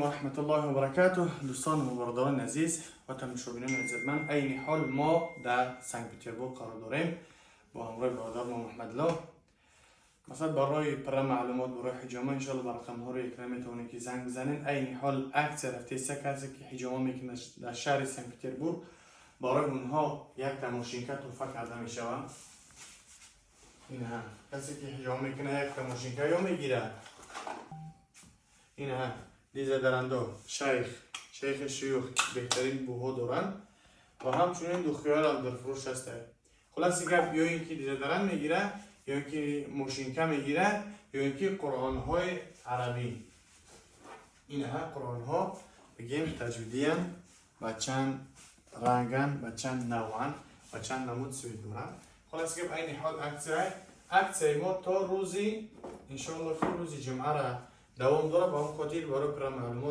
Алайкум ва раҳматуллоҳи ва баракатуҳ. Дӯстон ва бародарони азиз ва тамошобинони иззатманд, айни ҳол мо дар Санкт Петербург қарор дорем бо ҳамроҳи бародармо Муҳаммадло. Масалан, барои пурра маълумот барои ҳиҷома, иншоалло, ба рақамҳоро экран метавонед, ки занг бизанед. Айни ҳол акция рафтеста. Касе ки ҳиҷома мекунад дар шаҳри Санкт Петербург, барои онҳо якта мошинка тӯҳфа карда мешавад. Инҳа, касе ки ҳиҷома мекунад, якта мошинка ё мегирад. Инҳа, дезодорандо Шайх, Шайхи Шуюх, беҳтарин бӯҳо доранд ва ҳамчунин духиёрам дар фурӯш ҳастанд. Хулоси гап, ё ин ки дезодорант мегира, ё ин ки мошинка мегира, ё ин ки қуръонҳои арабӣ. Инҳа, қуръонҳо бигем, таҷвидиян, ба чанд ранган, ба чанд навъан, ба чанд намуд цвет доранд. Хулоси гап, айни ҳол акцияи мо то рӯзи, иншоалло, ки рӯзи ҷумъара давом дорад. Ба он хотир барои пурра маълумот